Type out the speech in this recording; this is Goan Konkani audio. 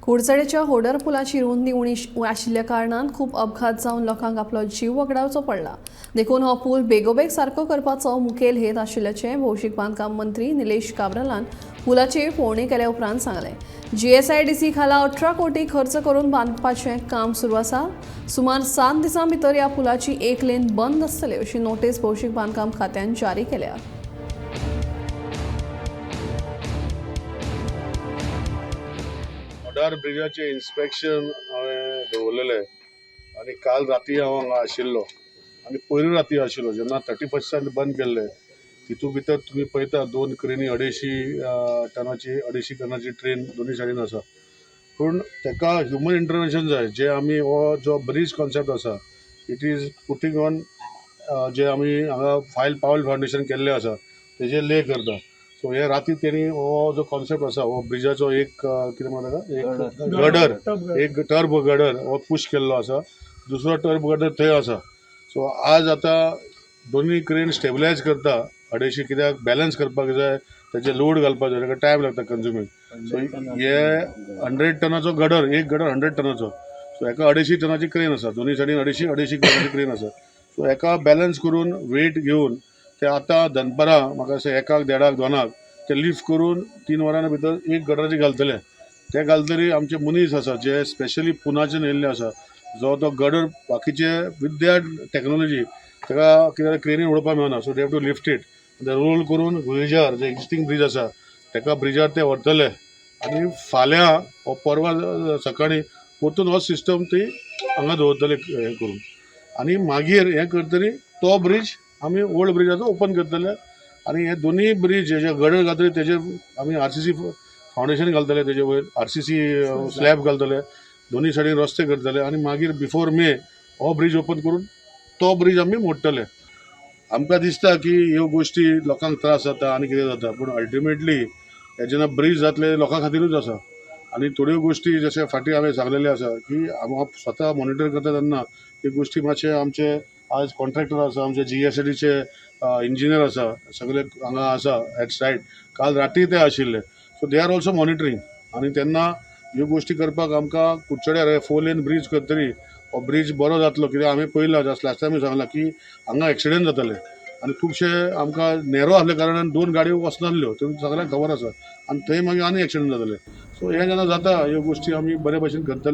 कुडचडेच्या होडर पुलाची रुंदी उणी आशिल्ल्या कारणान खूब अपघात जावन लोकांक आपलो जीव वगडावचो पडला. देखून हो पूल बेगोबेग सारको करपाचो मुखेल हेत आशिल्ल्याचें भौशीक बांदकाम मंत्री निलेश काब्रालान पुलाची पळोवणी केल्या उपरांत सांगलें. जीएसआयडीसी खाला 18 कोटी खर्च करून बांदपाचें काम सुरू आसा. सुमार 7 दिसां भितर ह्या पुलाची एक लेन बंद आसतली अशी नोटीस भौशीक बांदकाम खात्यान जारी केल्या. होडार ब्रिजाचें इन्स्पेक्शन हांवें दवरलेलें आनी काल राती हांव हांगा आशिल्लो आनी पयरूय राती आशिल्लो जेन्ना 31 स्टाक बंद केल्लें. तितू भितर तुमी पळयता, दोन क्रेनी 250 टनाची, 250 टनाची ट्रेन दोनूय सायडीन आसा. पूण ताका ह्युमन इंटरवेन्शन जाय. जे आमी हो जो ब्रीज कॉन्सेप्ट आसा, it is putting on जे आमी हांगा फायल पावल फावंडेशन केल्लें आसा, तेजेर ले करता. सो हे राती तेणी हो जो कॉन्सेप्ट आसा, हो ब्रिजाचो एक कितें म्हणटा ताका, एक गडर, एक टर्ब गडर हो पुश केल्लो आसा. दुसरो टर्ब गडर थंय आसा. सो आज आतां दोनूय क्रेन स्टेबलायज करता 250, कित्याक बॅलन्स करपाक जाय, तेजे लोड घालपाक जाय, ताका टायम लागता कन्ज्युमींग. सो हे 100 टनाचो गडर, एक गडर 100 टनाचो. सो एका 250 टनाची क्रेन आसा, दोनूय सायडीन 250 250 टनाची क्रेन आसा. सो एका बॅलन्स करून वेट घेवन ते आतां दनपरां म्हाका अशें 1, 1:30, 2 ते लिफ्ट करून 3 वरां भितर एक गडराचे घालतले. ते घालतरी आमचे मनीस आसा जे स्पेशली पुनाच्यान येयल्ले आसा, जो तो गडर बाकीचे विथ that technology ताका कितें क्रेनीन उडोवपाक मेळना, so they have to lift it, roll करून ब्रिजार जे एक्झिस्टींग ब्रीज आसा ताका ब्रिजार ते व्हरतले आनी फाल्यां वो परवां सकाळीं परतून हो सिस्टम ती हांगा दवरतले हें करून. आनी मागीर हें करतरी तो ब्रीज आमी ओल्ड ब्रिज आसा ओपन करतले आनी हे दोनूय ब्रीज जे गडर घातले तेजेर आमी आरसीसी फावंडेशन घालतले, तेजे वयर आरसीसी स्लॅब घालतले, दोनूय सायडीन रस्ते करतले आनी मागीर बिफोर मे हो ब्रीज ओपन करून तो ब्रीज आमी मोडटले. आमकां दिसता की ह्यो गोश्टी लोकांक त्रास जाता आनी कितें जाता, पूण अल्टिमेटली हे जेन्ना ब्रीज जातले लोकां खातीरूच आसा. आनी थोड्यो गोश्टी जशे फाटीं हांवें सांगलेले आसा की हांव स्वता मॉनिटर करता तेन्ना त्यो गोश्टी मातशे आमचे आज कॉन्ट्रॅक्टर आसा, आमचे जीएसआयडीचे इंजिनियर आसा, सगळे हांगा आसा एट सायट. काल राती ते आशिल्ले, so they are also monitoring. आनी तेन्ना ह्यो गोश्टी करपाक आमकां कुडचड्यार फोर लेन ब्रीज करतरी हो ब्रीज बरो जातलो, कित्याक आमी पळयलां, जस्ट लास्ट टायम सांगलां की हांगा एक्सिडंट जाताले आनी खुबशे आमकां नॅरो आसल्या कारणान दोन गाडयो वचनासल्यो, त्यो सगळ्यांक खबर आसा. आनी थंय मागीर आनी एक्सिडंट जाताले. सो हें जेन्ना जाता, ह्यो गोश्टी आमी बरे भशेन करतले.